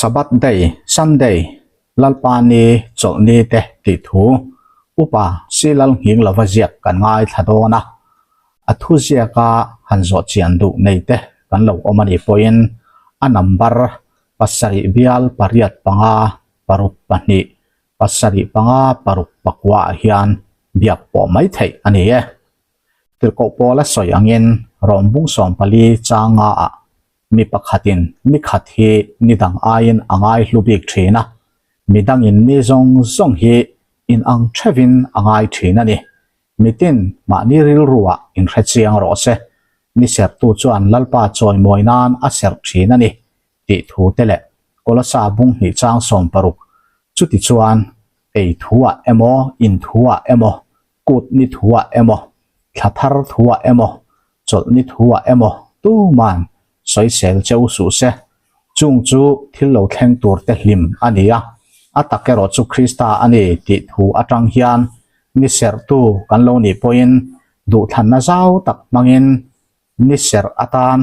Sabbath day, Sunday, Lalpa ni, chawlh ni te tih thu Upa Silal nghing lova ziak kan ngaithla dawn a, a thu ziaka han zawh chian duh nei te kan lo awm a nih pawhin a number pasarih bial pariat panga paruk pahnih pasarih panga paruk pakua ah hian biak pawh mai theih a ni e. Tirhkoh Paula sawi angin Rom bung sawmpali changa ah Mi pakhatin ni khat hi ni dang aiin a ngai hlu bik thin a, mi dangin ni zawng zawng hi inang theuhin a ngai thin a ni. Mitin mahni rilruah inhre chiang rawh se, ni serhtu chuan Lalpa chawimawi nan a serh thin a ni tih thu te leh Kolosa bung hnih chang 60 chuti chuan ei thuah emaw in thuah emaw kut ni thuah emaw, thla thar thuah emaw, chawlh ni thuah emaw tuman sawisel che u suh se. Chung chu thil lo thleng tur te hlim a ni a, a tak erawh chu Krista a ni tih thu atang hian ni serhtu kan lo nih pawhin duhthlanna zau tak hmangin Ni serh atan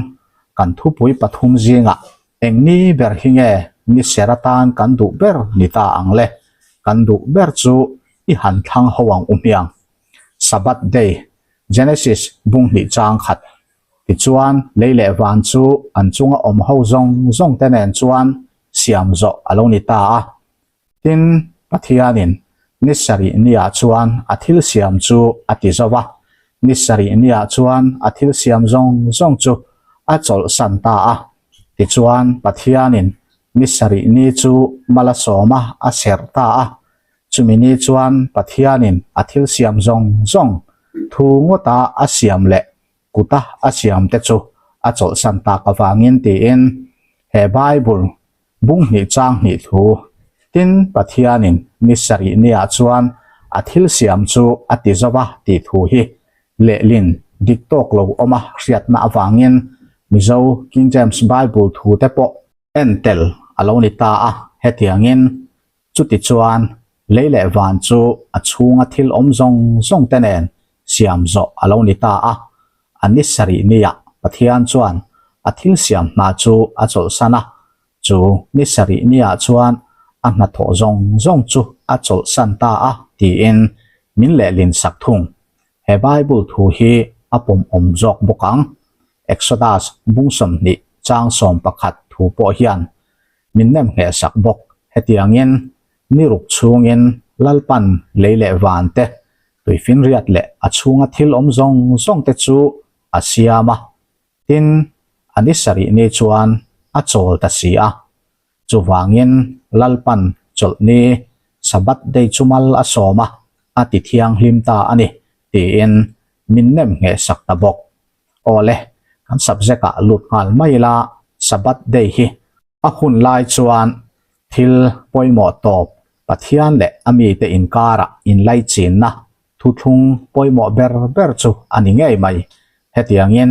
kan thupui pathum zingah eng ni ber hi nge ni serh atan kan duh ber ni ta ang le? Kan duh ber chu i han thlang ho ang u hmiang. Sabbath Day, Genesis bung hnih chang khat. Tichuan, lei leh van chu an chunga awm ho zawng zawng te nen chuan siam zawh a lo ni ta a. Tin, Pathianin ni sarih niah chuan a thil siam chu a ti zo va, ni sarih niah chuan a thil siam zawng zawng chu a chawlhsan ta a. Tichuan, Pathianin ni sarih ni chu mal a sawm a, a serh ta a. Chumi ni chuan Pathianin a thil siam zawng zawng thu ngawta a siam leh kuta a siamte chu a chawlhsan tak avangin tiin he Bible Bung hnih chang hnih thu. Tin, Pathianin ni sarih niah chuan a thil siam chu a ti zo va tih thu hi lehlin dik tawk lo awm a hriatna avangin Mizo King James Bible thu te pawh en tel a lo ni ta a, hetiangin chuti chuan lei leh van chu a chhunga thil awm zawng zawng te nen siam zawh a lo ni ta a, a ni sarih niah Pathian chuan a thil siam hna chu a chawlhsan a, chu ni sarih niah chuan a hnathawh zawng zawng chu a chawlhsan ta a tiin min lehlin sak thung. He Bible thu hi a pawmawm zawk bawk ang. Exodus bung 20 chang 11 thu pawh hian min nem ngheh sak bawk. Hetiangin ni ruk chhungin Lalpan lei leh van te Tuifinriat leh a chhunga thil awm zawng zawng te chu a siam a, tin, a ni sarih ni chuan a chawl ta si a. Chuvangin Lalpan chawlhni Sabbath day chu mal a sawm a, a ti thianghlim ta a ni, tiin min nem ngheh sak ta bawk. Awle, kan subject ah lut nghal mai ila, Sabbath day hi A hun lai chuan thil pawimawh tawp Pathian leh a mite inkarah inlaichinna thuthlung pawimawh ber ber chu a ni ngei mai. Hetiangin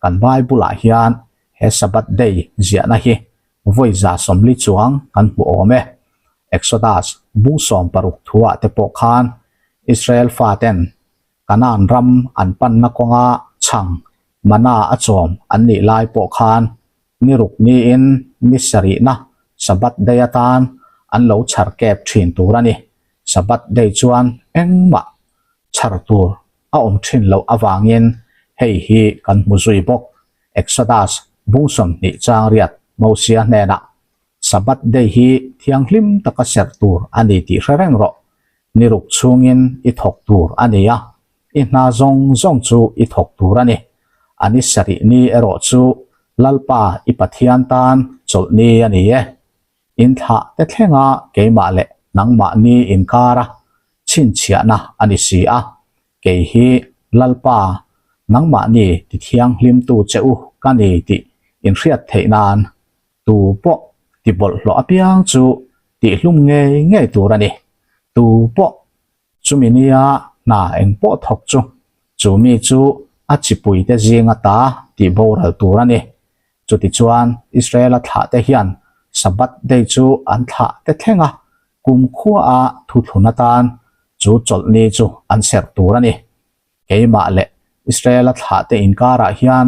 kan Bible-ah hian he Sabbath day ziahna hi vawi 140 chuang kan hmu awm e. Exodus bung 60 thuah te pawh khan Israel faten Kanaan ram an panna kawnga chhang mana a chawm an nih lai pawh khan Ni ruk niin ni sarihna Sabbath day atan an lo chhar kep thin tur a ni. Sabbath day chuan engmah chhar tur a awm thin loh avangin hei hi kan hmu zui bawk. Exodus bung 20 chang riat Mosia hnenah, Sabbath day hi thianghlim taka serh tur a ni tih hre reng rawh. Ni ruk chhungin i thawk tur a ni a, I hna zawng zawng chu i thawk tur a ni. A ni sarih ni erawh chu Lalpa i Pathian tan chawlh ni a ni e. In thlah te thlenga keimah leh nangmah ni inkara chhinchhiahna a ni si a, kei hi Lalpa nangmah ni tithianghlimtu che u ka ni tih inhriat theih nan tu pawh ti bawlhhlawh apiang chu tihlum ngei ngei tur a ni. Tu pawh Chumi nia hna eng pawh thawk chu, chu mi chu a chipuite zinga ta tih boral tur a ni. Chutichuan, Israela thlahte hian Sabbath day chu an thlahte thleng a, kumkhua-a thuthlun atan chu chawlhni chu an serh tur a ni. Keimah leh Israela thlahte inkarah hian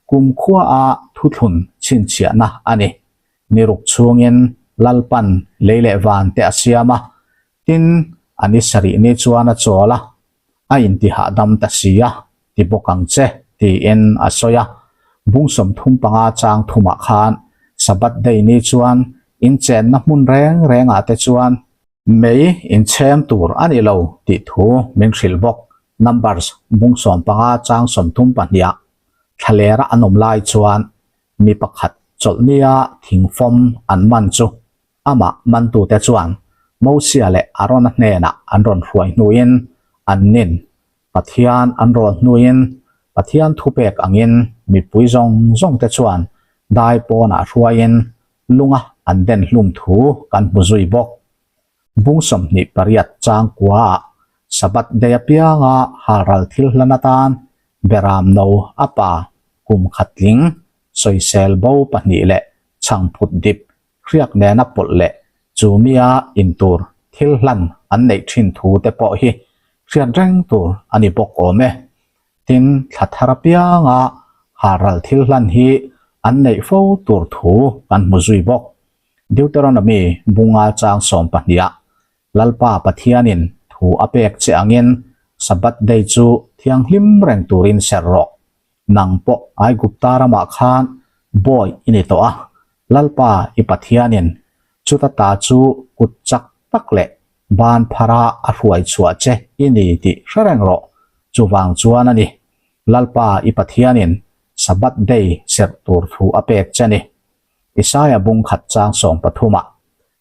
kumkhua-a thuthlun chhinchhiahna a ni. Ni ruk chhungin Lalpan lei leh van te a siam a, tin, a ni sarih ni chuan a chawl a, a intihahdam ta si a, ti bawk ang che, tiin a sawi a. Bung 35 chang thumah khan Sabbath day ni chuan inchenna hmun reng rengah te chuan mei inchhem tur a ni lo tih thu min hrilh bawk. Numbers bung 15 chang 32 ah thlalera an awm lai chuan mi pakhat chawlhnia thingfawm an man chu amah mantute chuan Mosia leh Arona hnenah an rawn hruai hnuin an nin Pathian an rawn hnuin Pathian thupek angin mipui zawng zawngte chuan dai pawnah hruaiin lunga an den hlum thu kan hmu zui bawk. Bung 28 chang kuaah Sabbath day apianga halral thil hlan atan Beram no a pa kum khat tling sawisel bo pahnih leh chhangphut dip hriak nena pawlh leh chu mia intur thil hlan an neih thin thu te pawh hi hriat reng tur a ni bawk awm e. Tin, thla thar apianga halral thil hlan hi an neih fo tur thu kan hmu zui bawk. Deuteronomy bunga chang 12 ah Lalpa Pathianin thu a pek che angin Sabbath day chu thianghlim reng turin serh rawh. Nang pawh Aigupta ramah khan bawi i ni tawh a, Lalpa i Pathianin chuta ta chu kut chak tak leh ban phara a hruai chhuah che i ni tih hre reng rawh. Chuvang chuan a ni, Lalpa i Pathianin Sabbath day serh tur thu a pek che ni. Isaia bung khat chang 13 ah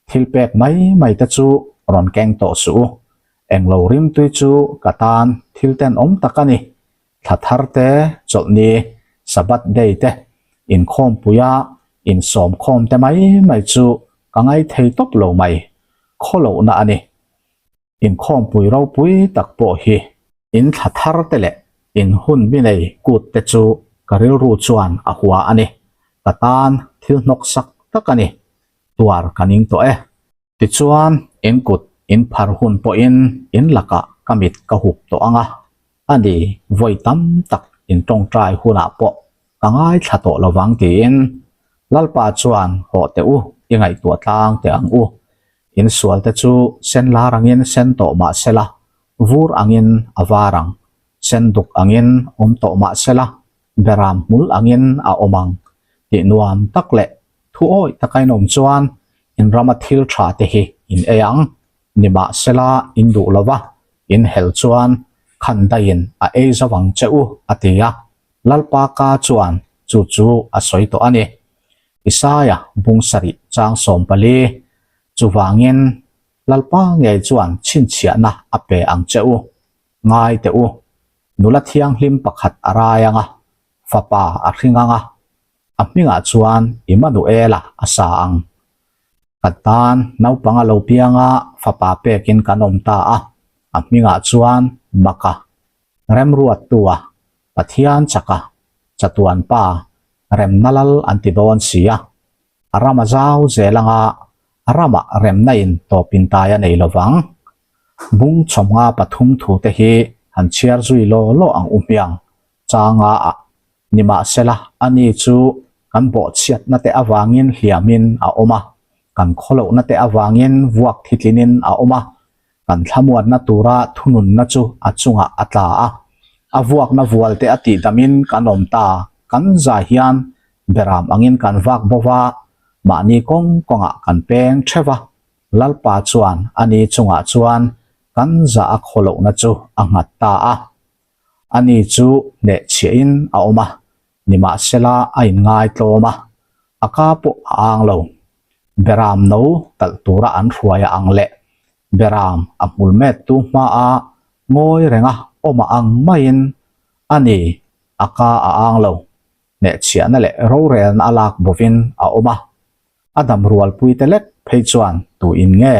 Thil pek mai mai te chu rawn keng tawh suh u. Englo rimtui chu ka tan thil tenawm tak a ni. Thla thar te, chawlhni, Sabbath day te, inkhawmpuia insawmkhawm te mai mai chu ka ngaithei tawp lo mai. Khawlohna a ni. Inkhawmpui ropui tak pawh hi. In thla thar te leh in hun mi nei kut te chu ka rilru chuan a hua a ni. Ka tan thil hnawksak tak a ni. Tuar ka ning tawh e. Tichuan, in kut in phar hun pawhin in lakah ka mit ka hup tawh ang a, a ni vawi tam tak in tawngtai hunah pawh ka ngaithla tawh lo vang tiin Lalpa chuan haw teh u, i ngaihtuah tlang teh ang u. In sual te chu sen lar angin sen tawh mah sela, vur angin a var ang, sen duk angin awm tawh mah sela, beram hmul angin a awm ang tih nuam tak leh Thu awih taka in awm chuan in rama thil tha te hi in ei ang. Nimahsela in duh lo va, in hel chuan khan daiin a ei zo ang che u, a ti a. Lalpa ka chuan chu chu a sawi tawh a ni. Isaia bung sarih chang 14, Chuvangin Lalpa ngei chuan chhinchhiahna a pe ang che u. Ngai teh u, nula thianghlim pakhat a rai ang a, fapa a hring ang a, A hmingah chuan Immanuela a sa ang. Ka tan naupang a lo piang a, fapa pekin kan awm ta a. A hmingah chuan Maka, Remruattua, Pathian chaka, Chatuan Pa, Remna Lal an ti dawn si a. A ram a zau zel anga a ramah remna in tawpin tai a nei lo vang. Bung chawmnga pathum thute hi han chhiar zui law law ang u hmiang. Changa ah Nimahsela, ani chu kan bawhchhiatna te avangin hliamin a awm a, kan khawlohna te avangin vuak thitlinin a awm a, kan thlamuanna tura thununna chu a chungah a tla a, a vuakna vual te a tihdamin kan awm ta, kan zai hian beram angin kan vak bo va, mahni kawng kawngah kan peng theuh a, Lalpa chuan ani chungah chuan kan zah a khawlohna chu a nghat ta a. Ani chu hnehchhiahin a awm a, nimahsela a inngaitlawm a, a ka pawh a ang lo. Beram no talh tura an hruai a ang leh beram a hmul mettu hmaa ngawi renga awm a ang maiin ani a ka a ang lo. Hnehchhiahna leh rorelna a lak bovin a awm a, A dam rualpuite lek phei chuan tuin nge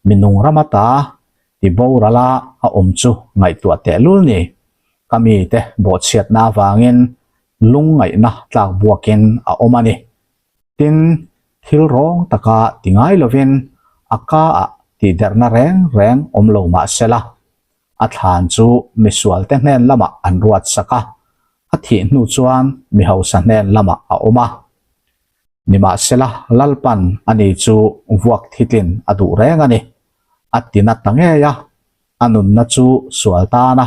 mi nung ram ata ti boral a a awm chu ngaihtuah tehlul ni. Ka mite bawhchhiatna avangin lungngaihna tlak buakin a awm a ni. Tin, thil rawng taka ti ngai lovin a ka ah tihderhna reng reng awm lo mah sela, a thlan chu misualte hnen lamah an ruat sak a, a thih hnu chuan mi hausa hnen lamah a awm a. Nimahsela, Lalpan ani chu vuak thitlin a duh reng a ni. A tina ta ngei a, a nunna chu sual tana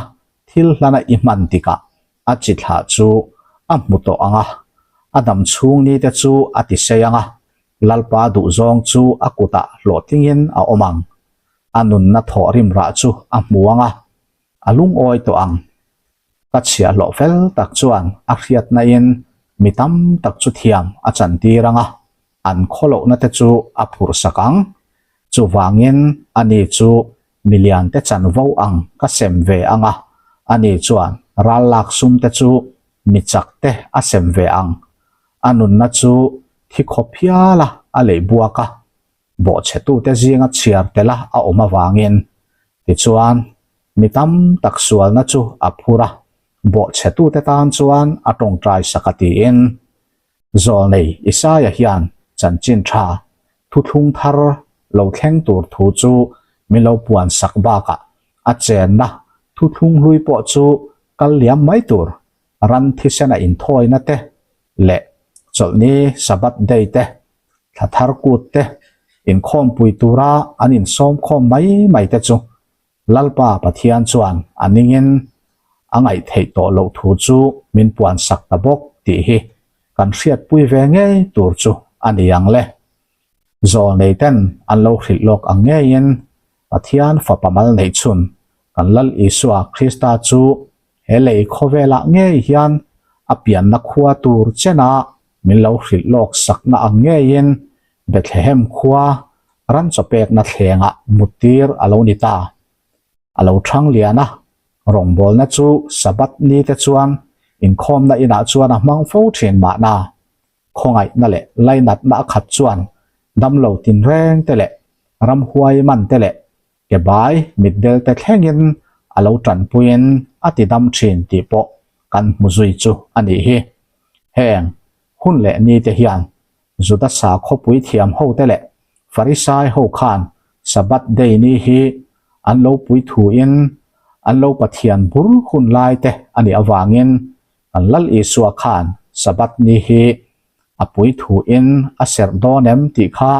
thil hlana i hman tikah a chi thlah chu a hmu tawh ang a, a dam chhung nite chu a ti sei ang a, Lalpa duhzawng chu a kutah hlawhtlingin a awm ang. A nunna thawh rim rah chu a hmu ang a, a lungawi tawh ang. Ka chhiahhlawh fel tak chuan a hriatnain mi tam tak chu thiam a chantir ang a, an khawlohna te chu a phurhsak ang. Chuvangin ani chu milian te chanvo ang ka sem ve ang a, ani chuan ral lak sum te chu mi chak te a sem ve ang. A nunna chu thi khawp hiala a leih buak a, bawhchhetute zinga chhiar tela a awm avangin. Tichuan, mi tam tak sualna chu a phur a, bawhchhetute tan chuan a tawngtai sak a tiin. Zawlnei Isaia hian chanchin tha thuthlung thar lo thleng tur thu chu min lo puan sak bakah a chenna thuthlung hlui pawh chu kal liam mai tur ran thisena inthawina te leh chawlhni Sabbath day te thla thar kut te inkhawmpui tura an insawm khawm mai mai te chu Lalpa Pathian chuan a ningin a ngaih theih tawh loh thu chu min puan sak ta bawk tih hi kan hriatpui ve ngei tur chu a ni ang le. Zawlnei ten an lo hrilh lawk ang ngeiin Pathian fapa mal neih chhun kan Lal Isua Krista chu he lei khawvelah ngei hian a pianna khua tur chena min lo hrilh lawk sakna ang ngeiin Bethlehem khua ran chawpekna thlengah muttir a lo ni ta. A lo thang lian a, rawngbawlna chu Sabbath ni te chuan inkhawmna inah chuan a hmang fo thin mahna. Khawngaihna leh lainatna a khat chuan damlo tinreng te leh ramhuai man te leh Ke bai mitdel te thlengin a lo tanpuiin a ti dam thin tih pawh kan hmu zui chu a nih hi. Heng hun leh ni te hian Juda sakhawpui thiam ho te leh Farisai ho khan Sabbath day ni hi an lo pui thuin an lo Pathian bur hun lai te a nih avangin kan Lal Isua khan Sabbath ni hi a pui thuin a serh dawn em tih kha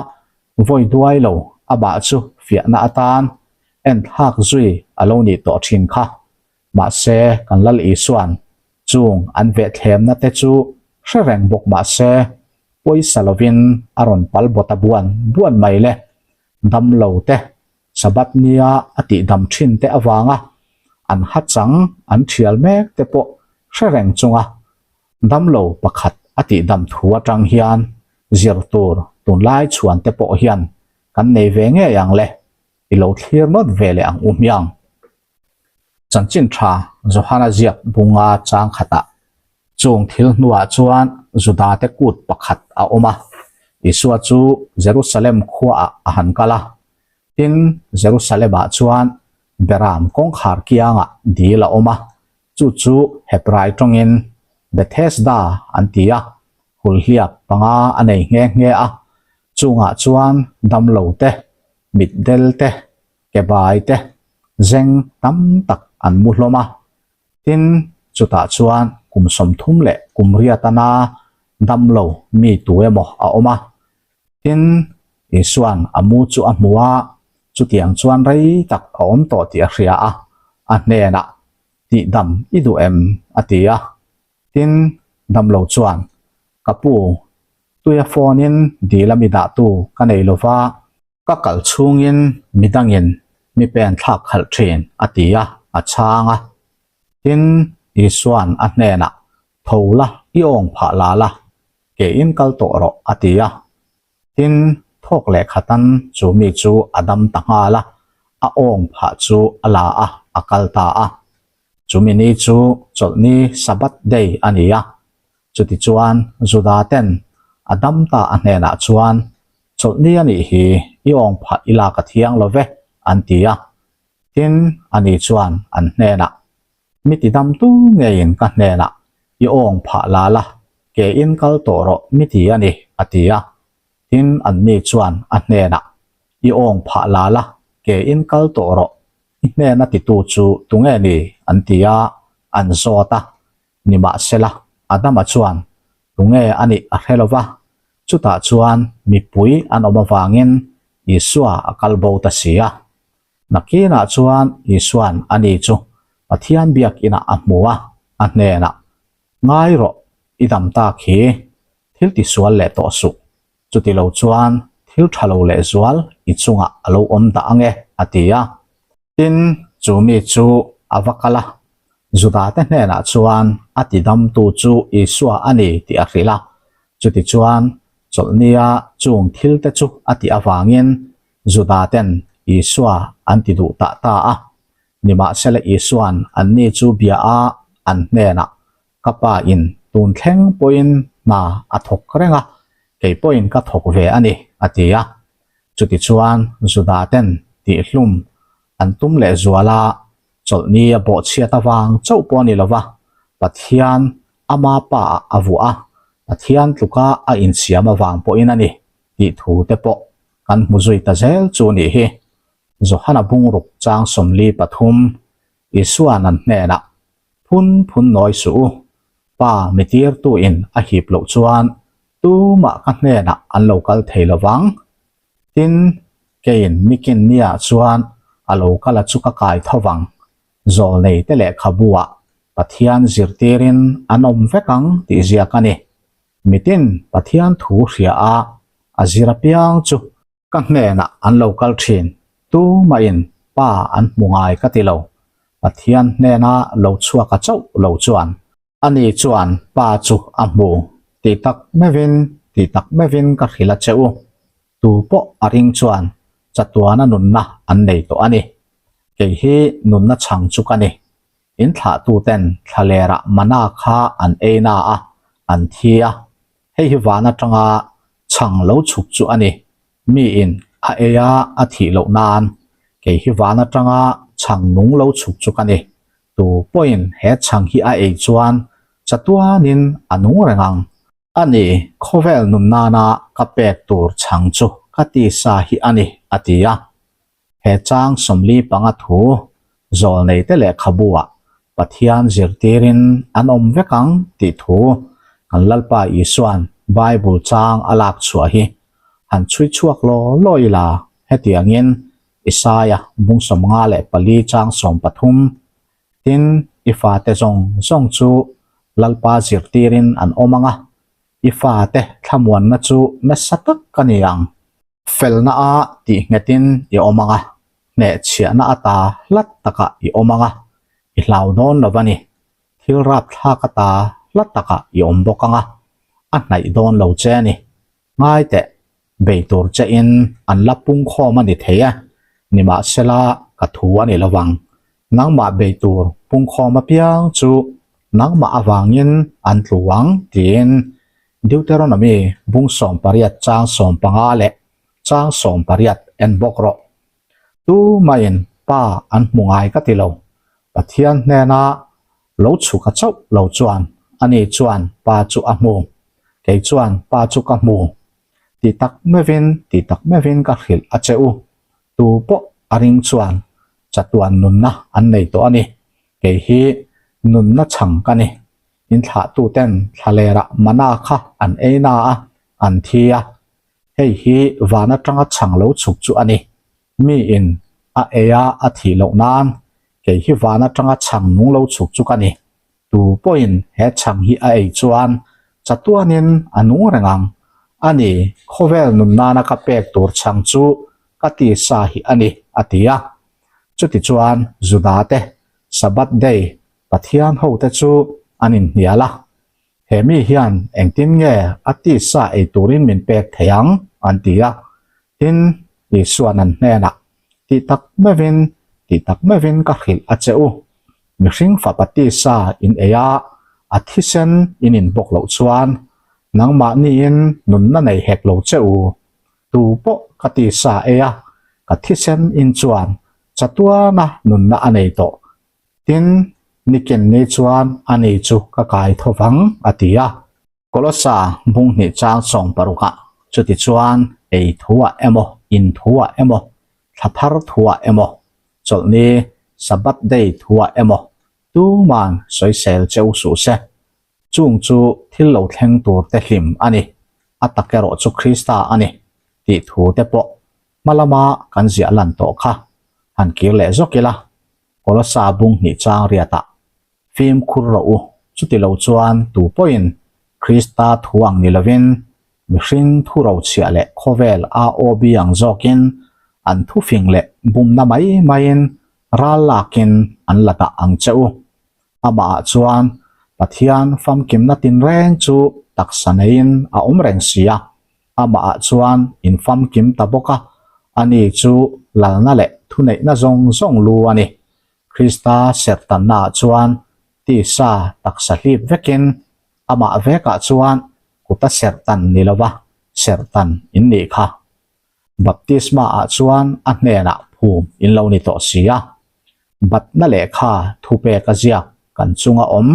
Vawi duai lo a bah chu fiahna atan en thlak zui a lo nih tawh thin kha. Mahse, kan Lal Isua'n chung an vehthlemna te chu hre reng bawk mahse, pawisa lovin a rawn pal bawt a buan buan mai le. Dam lo te, Sabbath nia a tihdam thin te avanga an ha chang an thial mek te pawh hre reng chunga Damlo pakhat a tihdam thu atang hian zir tur tunlai chhuan te pawh hian kan nei ve ngei ang le, i lo thlir nawt ve leh ang u hmiang. Chanchin tha Johana ziak bunga chang khatah chung thil hnuah chuan Juda te kut pakhat a awm a, Isua chu Jerusalem khuaah a han kal a, tin Jerusalem-ah chuan Beram kawngkhar kiangah dil a awm a, Chu chu Hebrai tawngin Bethesda an ti a, hulhliak panga a nei nghe nghe a, chungah chuan damlo te, mitdel te, kebai te, zeng tam tak an mu hlawm a. Tin, chutah chuan kum 30 leh kum riat ana damlo mi tu emaw a awm a. Tin, Isua'n a mu chu a hmu a, chutiang chuan rei tak a awm tawh tih a hria a, a hnenah, Tihdam i duh em? a ti a. Tin, damlo chuan, Ka pu, tuia phone-in dil a mi dahtu ka nei lo va, ka kal chhungin midangin mi pen thlak khalh thin, a ti a, a chhang a. Tin, Isua'n a hnenah, Tho la, i awng phah la la, ke in kal tawh rawh, a ti a. Tin, thawk leh khatan chu mi chu a dam ta nghal a, a awng phah chu a la a, a kal ta a. Chumi ni chu chawlhni Sabbath day a ni a. Chutichuan Juda ten a dam ta a hnenah chuan, Chawlhni a nih hi, i awng phah i lak a thiang lo ve, an ti a. Tin, ani chuan an hnenah, Mi ti dam tu ngeiin ka hnenah i awng phah la la, ke in kal tawh rawh mi ti a ni, a ti a. Tin, anni chuan a hnenah, I awng phah la la, ke in kal tawh rawh, i hnena titu chu tunge ni? an ti a, an zawt a. Nimahsela, Adama chuan tunge a nih a hre lo va. Chutah chuan mipui an awm avangin Isua a kal bo ta si a. Nakinah chuan Isua'n ani chu Pathian biakinah a hmu a, a hnenah, Ngai rawh, i dam tak hi, thil tisual leh tawh suh. Chuti lo chuan thil tha lo lehzual i chungah a lo awm dah ang e, a ti a. Tin, chu mi chu a va kal a, Judate hnenah chuan a tidamtu chu Isua a ni tih a hrilh a. Chutichuan, chawlhnia chung thilte chu a tih avangin Judaten Isua an ti duh tah ta a. Nimahsela Isua'n anni chu bia a, an hnenah, Ka pa in tun thleng pawhin hna a thawk reng a, kei pawhin ka thawk ve a ni, a ti a. Chutichuan Judaten tihhlum an tum lehzual a, chawlhni a bawhchhiat avang chauh pawh a ni lova, Pathian ama pa ah a vuah a, Pathian tluka a insiam avang pawhin a ni tih thu te pawh kan hmu zui ta zel chu nih hi. Johana bungruk chang 43 Isua'n an hnenah, Phun phun nawi suh u, Pa mi tirtuin a hip loh chuan tumah ka hnenah an lo kal thei lo vang. Tin, keiin nikin niah chuan a lo kal a chu ka kai tho vang. Zawlnei te lehkhabu-ah Pathian zirtirin an awm vek ang tih ziak a ni. Mitin Pathian thu hria a, a zir apiang chu Ka hnenah an lo kal thin, tumahin pa an hmu ngai ka ti lo. Pathian hnena lo chhuak a chauh lo chuan. Ani chuan pa chu a hmu, ti tak meuhin, ti tak meuhin ka hrilh a che u. Tu pawh a ring chuan chatuana nunna an nei tawh a ni. Kei hi nunna chhang chu ka ni. In thlahtuten thlalerah mana kha an ei na a, an thi a. Hei hi van atanga chhang lo chhuk chu a ni. Miin a ei a, a thih loh nan kei hi van atanga chhang nung lo chhuk chu ka ni. Tu pawhin he chhang hi a ei chuan chatuanin a nung reng ang. A ni, khawvel nun nana ka pek tur chhang chu ka tisa hi a ni, a ti a. He chang 45 thu zawlneite lehkhabu-ah Pathian zirtirin an awm vek ang tih thu kan Lalpa Isua'n Bible chang a lak chhuah hi han chhui chhuak law law ila hetiangin Isaia bung 54 chang 13 Tin, i fate zawng zawng chu Lalpa zirtirin an awm ang a, i fate thlamuanna chu nasa tak a ni ang. Felna a tih nghetin i awm ang a, hnehchhiahna ata hlat takah i awm ang a, i hlau dawn lo a ni. Thil rapthlak ata hlat takah i awm bawk ang a, a hnaih dawn lo che a ni. Ngai teh, bei tur chein an la pungkhawm a ni thei e, nimahsela ka thu a ni lo vang. Nangmah bei tur pungkhawm apiang chu nangmah avangin an tlu ang tiin Deuteronomy bung 18 chang 15 leh chang 18 en bawk rawh. Tumahin Pa an hmu ngai ka ti lo. Pathian hnena lo chhuk a chauh lo chuan ani chuan Pa chu a hmu. Kei chuan Pa chu ka hmu. Ti tak meuhin, ti tak meuhin ka hrilh a che u. Tu pawh a ring chuan chatuan nunna an nei tawh a ni. Kei hi nunna chhang ka ni. In thlahtuten thlalerah mana kha an ei na a, an thi a. Hei hi van atanga chhang lo chhuk chu a ni. Miin a ei a, a thih loh nan kei hi van atanga chhang nung lo chhuk chu ka ni. Tu pawhin he chhang hi a ei chuan chatuanin a nung reng ang. A ni, khawvel nun nana ka pek tur chhang chu ka tisa hi a ni, a ti a. Chutichuan Judate Sabbath day Pathian hote chu an inhnial a, He mi hian engtin nge a tisa ei turin min pek thei ang? an ti a. Tin, Isua'n an hnenah, Tih tak meuhin, tih tak meuhin ka hrilh a che u. Mihring fapa tisa in ei a, a thisen in in bawk loh chuan nangmahniin nunna nei hek lo che u. Tu pawh ka tisa ei a, ka thisen in chuan chatuana nunna a nei tawh. Tin, nikin ni chuan ani chu ka kai tho vang, a ti a. Kolosa bung hnih chang 60 ah chuti chuan ei thuah emaw, in thuah emaw, thla thar thuah emaw, chawlhni, Sabbath day, thuah emaw tuman sawisel cheu suh se. Chung chu thil lo thleng tur te hlim a ni. A tak erawh chu Krista a ni tih thu te pawh hma lama kan ziah lan tawh kha han kir leh zawk ila, Kolosa bung hnih chang riatah fimkhur rawh u, chuti lo chuan tu pawhin Krista thu ang ni lovin mihring thu rochhiah leh khawvel AOB ang zawkin an thufing leh bumna mai maiin ral lakin an la dah ang che u. Amahah chuan Pathian famkimna tinreng chu taksa neiin a awm reng si a, amahah chuan in famkim ta bawk a, ani chu lalna leh thuneihna zawng zawng lu a ni. Krista serhtannaah chuan tisa taksa hlip vekin amah vekah chuan kuta serhtan ni lova serhtan in nih kha. Baptisma ah chuan a hnenah phum in lo ni tawh si a, batna lehkha thupek a ziak kan chunga awm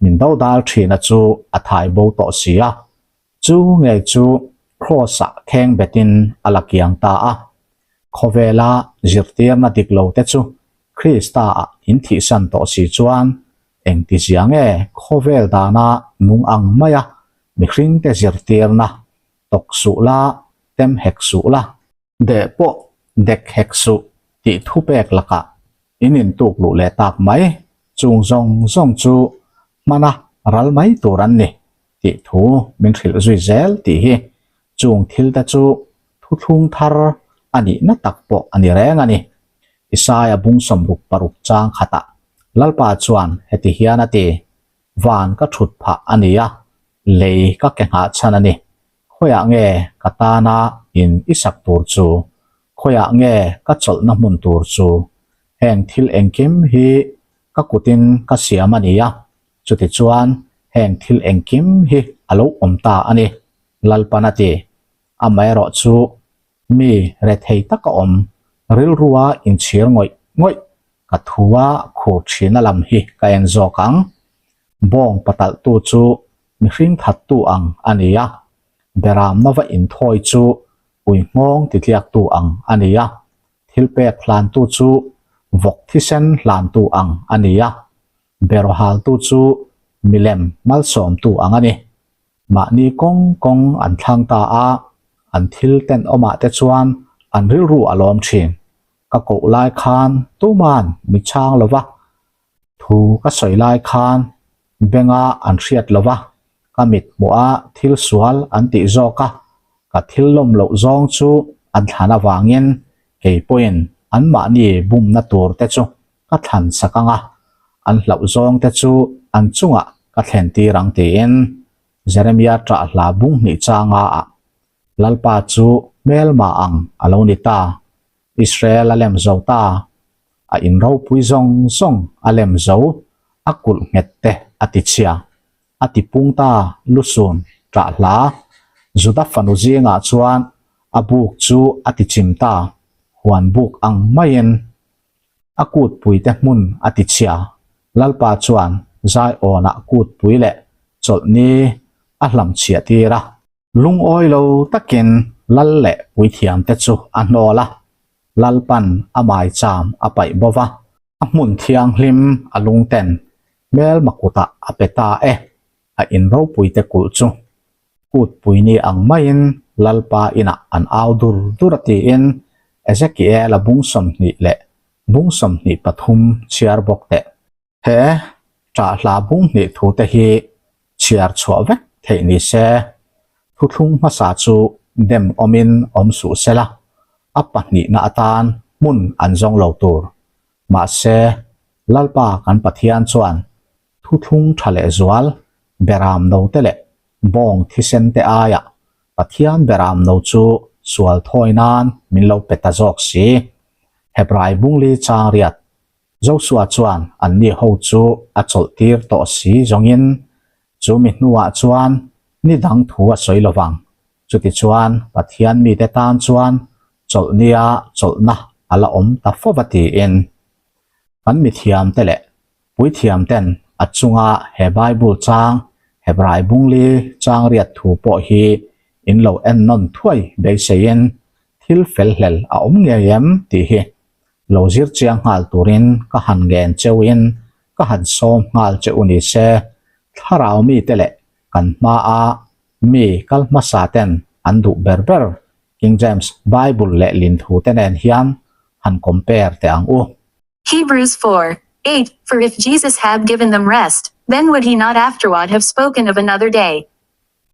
min dodal thina chu a thai bo tawh si a, chu ngei chu Kraws ah kheng betin a la kiang ta a. Khawvela zirtirna dik lo te chu Krista ah in thihsan tawh si chuan engtizia nge khawvel dana nung ang maia mihringte zirtirna tawk suh la, tem hek suh la, deh pawh dek hek suh tih thu pek lakah in intuk luh leh tak mai, chung zawng zawng chu hmana ral mai tur an ni tih thu min hrilh zui zel tih hi chung thil te chu thuthlung thar a nihna tak pawh a ni reng a ni. Isaia bung 66 chang khatah Lalpa chuan heti hian a ti, Van ka thut phah a ni a, lei ka ke nghah chhan a ni. Khawiah nge ka tana in i sak tur chu? Khawiah nge ka chawlhna hmun tur chu? Heng thil engkim hi ka kutin ka siam a ni a, chutichuan heng thil engkim hi a lo awm ta a ni, Lalpan a ti. Amaherawh chu mi rethei taka awm, rilrua inchhir ngawih ngawih ka thua khur thina lam hi ka en zawk ang. Bawng patalhtu chu mihring thattu ang a ni a, beramna va inthawi chu ui nghawng titliaktu ang a ni a, thilpek hlantu chu vawk thisen hlantu ang a ni a, berawhaltu chu milem malsawmtu ang a ni. Mahni kawng kawng an thlang ta a, an thil tenawmah te chuan an rilru a lawm thin. Ka koh lai khan tuman mi chhang lo va, thu ka sawi lai khan benga an hriat lo va, ka mit hmuh a thil sual an tih zawk a, ka thil lawm loh zawng chu an thlan avangin kei pawhin anmahni bumna tur te chu ka thlan sak ang a, an hlauh zawng te chu an chungah ka thlen tir ang tiin Jeremia ṭah hla bung hnih changa ah Lalpa chu hmelma ang a lo ni ta, Israel a lem zo ta, a in ropui zawng zawng a lem zo, a kulh nghet te a ti chhia, a ti pung ta lusun ṭah hla, Juda fanu zingah chuan a buk chu a ti chim ta, huan buk ang maiin A kutpuite hmun a ti chhia. Lalpa chuan Zaiawnah kutpui leh chawlhni a hlamchhiah tir a. Lungawi lo takin lal leh puithiamte chu a hnawl a, Lalpan a maicham a paih bo va. A hmun thianghlim a lungten hmelma kutah a pe ta e, a inropuite kulh chu kutpui ni ang maiin Lalpa inah an au dur dur a tiin Ezekiel-a bung 20 leh bung 23 chhiar bawk teh. He ṭah hla bung hnih thute hi chhiar chhuah vek theih ni se, thuthlung hmasa chu dem awmin awm suh sela, a pahnihna atan hmun an zawng lo tur. Mahse, Lalpa kan Pathian chuan thuthlung tha leh zual beram no te leh bawng thisen te aiah Pathian beram no chu sual thawi nan min lo pe ta zawk si. Hebrai bungli chang riat Joshua chuan anni ho chu a chawlh tir tawh si zawngin chu mi hnuah chuan ni dang thu a sawi lovang. Chutichuan Pathian mite tan chuan chawlhnia chawlhna a la awm ta fo va tiin kan mithiamte leh Puithiamten a chunga he Bible chang Hebrai bungli chang riat thu pawh hi in lo en nawn thuai beiseiin thil fel hlel a awm ngei em tih hi lo zir chiang nghal turin ka han ngen cheuin ka han sawm nghal che u ni se, thlarau mite leh kan hmaa. Mi kal hmasa ten an duh ber ber King James Bible lehlin thu te nen hian han compare teh ang u. Hebrews 4, 8, For if Jesus had given them rest, then would he not afterward have spoken of another day?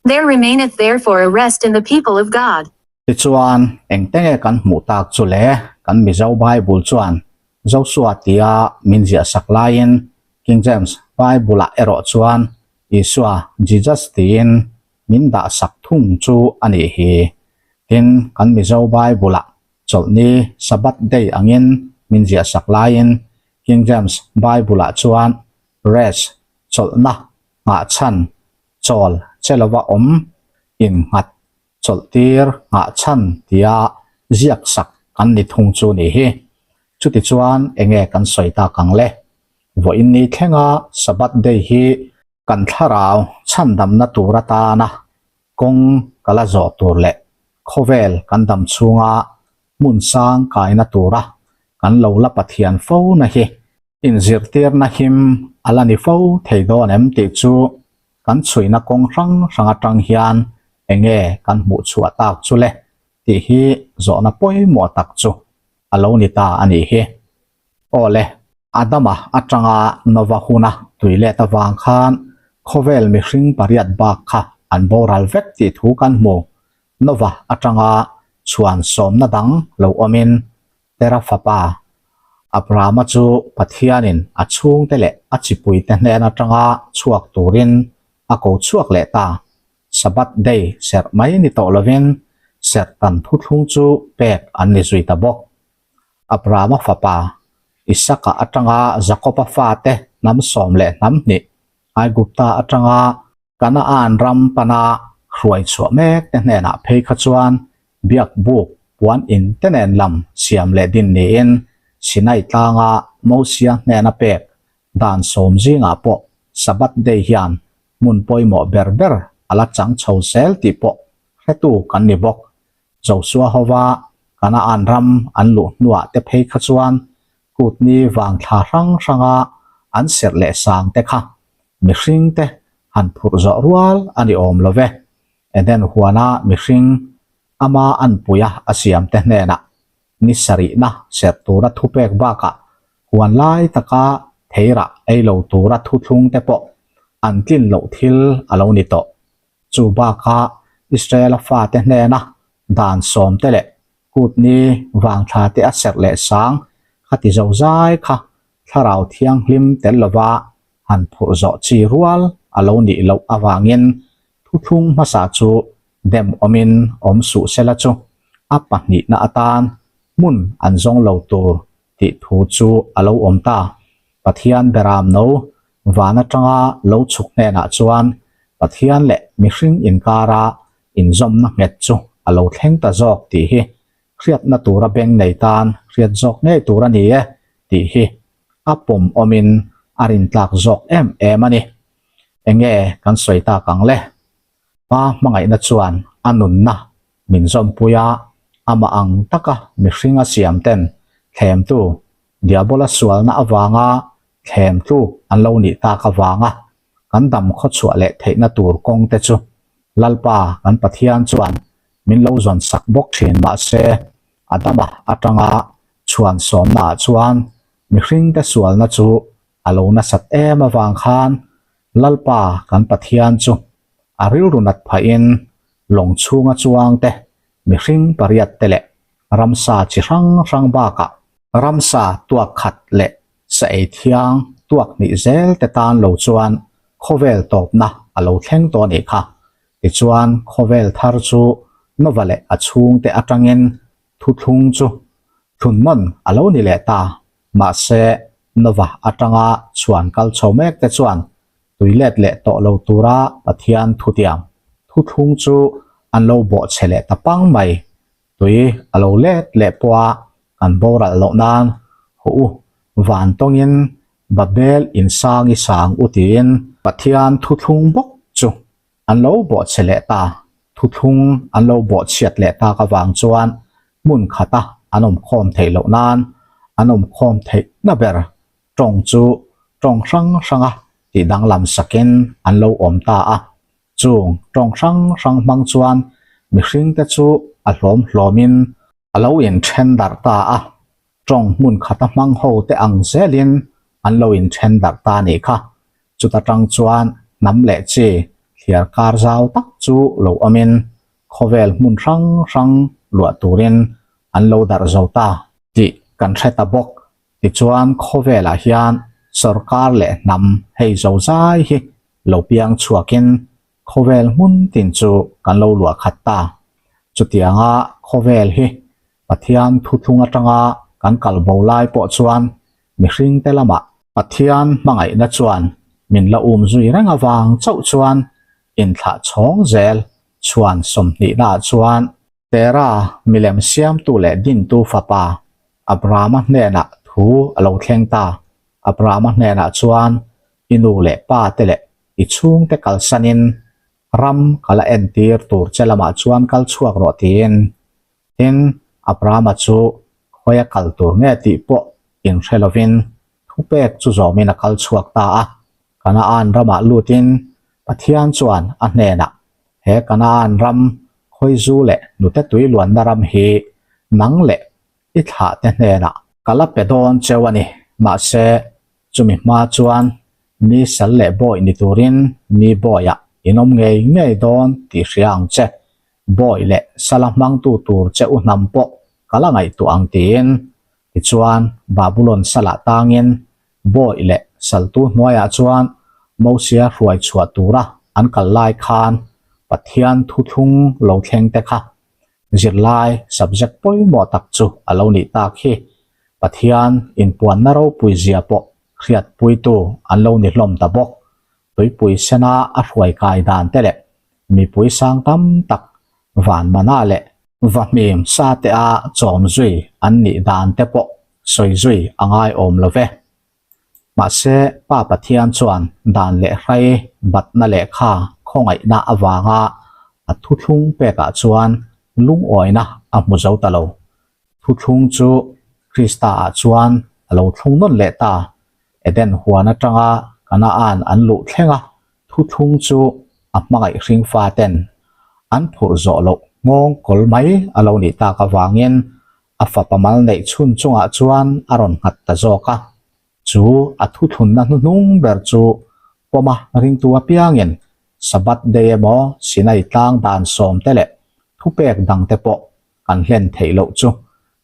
There remaineth therefore a rest in the people of God. Tichuan, engte nge kan hmuh tak chu le? Kan Mizo Bible chuan Josua tia min ziahsak laiin King James Bible-ah erawh chuan Isua, Jesus, tiin min dahsak thung chu a nih hi. Tin, kan Mizo Bible-ah Chawlhni, Sabbath day, angin min ziahsak laiin King James Bible-ah chuan rest, chawlhna, nghahchhan, chawl che lova awm, innghat, chawlhtir, nghahchhan tia ziaksak kan ni thung chu ni hi. Chutichuan enge kan sawi tak ang le? Vawiin ni thlenga Sabbath day hi kan thlarau chhandamna tur atana kawng ka la zawh tur leh khawvel kan dam chhunga hmun sang kaina tura kan lo la Pathian fo na hi inzirtirna him a la ni fo thei dawn em tih chu kan chhuina kawng hrang hrang atang hian enge kan hmuh chhuah tak chu le tih hi zawhna pawimawh tak chu a lo ni ta a nih hi. Aw le, Adama atanga Nova huna tui let avang khan khawvel mihring pariat bak kha an boral vek tih thu kan hmu. Nova atanga chhuan sawmna dang lo awmin Tera fapa Abrahama chu Pathianin a chhungte leh a chipuite hnen atanga chhuak turin a ko chhuak leh ta. Sabbath day serh mai ni tawh lovin serh tan thuthlung chu pek an ni zui ta bawk. Abrahama fapa, Isaka atanga Jakoba fate hnam sawm leh hnam hnih, Aigupta atanga Kanaan ram pana hruai chhuah mek te hnenah phei kha chuan biak buk puan in te nen lam siam leh din niin Sinai tlanga Mosia hnena pek dan sawm zingah pawh Sabbath day hian hmun pawimawh ber ber a la chang chho zel tih pawh hretu kan ni bawk. Josua hova Kanaan ram an luh hnuah te phei kha chuan kutni vang thla hrang hranga an serh leh sang te kha mihring te han phurh zawh rual a ni awm lo ve. Eden huana mihring ama anpuia a siam te hnenah ni sarihna serh tura thupek bakah huan lai taka theirah ei lo tura thuthlung te pawh an tlin loh thil a lo ni tawh. Chu bakah Israela fate hnena dan sawmte leh kutni vangthla te a serh leh sang kha ti zo zai kha Thlarau Thianghlim tel lova han phurh zawh chi rual a lo nih loh avangin thuthlung hmasa chu dem awmin awm suh sela chu a pahnihna atan hmun an zawng lo tur tih thu chu a lo awm ta. Pathian beram no van atanga lo chhuk hnenah chuan Pathian leh mihring inkara inzawmna nghet chu a lo thleng ta zawk tih hi hriatna tura beng nei tan hriat zawk ngei tur a ni e tih hi a pawm awmin a rintlak zawk em em a ni. Enge kan sawi tak ang le? Pa hmangaihna chuan a nunna min zawmpui a, amah ang taka mihring a siam ten thlemtu Diabola sualna avanga thlem tluk an lo nih tak avanga kan dam khawchhuah leh theihna tur kawng te chu Lalpa kan Pathian chuan min lo zawn sak bawk thin mahse Adama atanga chhuan sawmna ah chuan mihring te sualna chu a lo nasat em avang khan Lalpa kan Pathian chu a rilru nat phahin lawng chhunga chuang te mihring pariat te leh ramsa chi hrang hrang bakah ramsa tuak khat leh sa ei thiang tuak hnih zel te tan lo chuan khawvel tawpna a lo thleng tawh a nih kha. Tichuan khawvel thar chu Nova leh a chhungte atangin thuthlung chu thlunnawn a lo ni leh ta. Mahse Nova atanga chhuan kal chho mek te chuan tui let leh tawh lo tura Pathian thutiang thuthlung chu an lo bawhchhe leh ta pang mai. Tui a lo let leh pawha kan boral loh nan haw u van tawngin Babel insang i sang u tiin Pathian thuthlung bawk chu an lo bawhchhe leh ta. Thuthlung an lo bawhchhiat leh tak avang chuan hmun khata an awmkhawm theih loh nan an awmkhawm theihna ber tawng chu tawng hrang hranga tih danglam sakin an lo awm ta a. Chung tawng hrang hrang hmang chuan mihringte chu a hlawm hlawmin a lo inthen darh ta a, tawng hmun khata hmang ho te ang zelin an lo inthen darh ta a nih kha. Chuta tang chuan hnam leh chi thliar kar zau tak chu lo awmin khawvel hmun hrang hrang luah turin an lo darh zo ta tih kan hre ta bawk. Tichuan khawvelah hian sawrkar leh hnam hei zo zai hi lo piang chhuakin khawvel hmun tin chu kan lo luah khat ta. Chutianga khawvel hi Pathian thuthlung atanga kan kal bo lai pawh chuan mihringte lamah Pathian hmangaihna chuan min la um zui reng avang chauh chuan inthlah chhawng zel chhuan sawmhnihnaah chuan Tera milem siamtu leh dintu fapa Abrahama hnenah thu a lo thleng ta. Abrahama hnenah chuan i nu leh pa te leh i chhungte kalsanin ram ka la entir tur che lamah chuan kal chhuak rawh tiin. Tin, Abrahama chu khawia kal tur nge tih pawh inhre lovin thupek chu zawmin a kal chhuak ta a. Kanaan ramah lutin Pathian chuan a hnenah, He Kanaan ram khawizu leh hnute tui luanna ram hi nang leh i thlahte hnenah ka la pe dawn cheu a ni. Mahse, chumi hma chuan mi sal leh bawi ni turin mi bawiah in awm ngei ngei dawn tih hria ang che. Bawi leh sala hmangtu tur che u hnam pawh ka la ngaihtuah ang tiin. Tichuan, Babulon salah tangin Bawi leh saltu hnuaiah chuan Mosia hruai chhuah tura an kal lai khan Pathian thuthlung lo thleng te kha zirlai subject pawimawh tak chu a lo nih tak hi. Pathian inpuanna ropui zia pawh hriatpuitu an lo ni hlawm ta bawk. Tuipui sena a hruai kai dan te leh mipui sang tam tak van mana leh va hmim sa te a chawm zui an nih dan te pawh sawi zui a ngai awm lo ve. Mahse, Pa Pathian chuan dan leh hrai batna lehkha khawngaihna avanga a thuthlung pekah chuan lungawina a hmu zo ta lo. Thuthlung chu Krista-ah chuan a lo thlung nawn leh ta. Eden huan atanga Kanaan an luh thleng a, thuthlung chu a hmangaih hringfa ten an phurh zawh loh nghawng kawl mai a lo nih tak avangin a fapa mal neih chhun chungah chuan a rawn nghat ta zawk a. Chu a thuthlunna hnuhnung ber chu pawma ringtu apiangin Sabbath day emaw Sinai tlang dan sawmte leh thupek dangte pawh kan hlen theih loh chu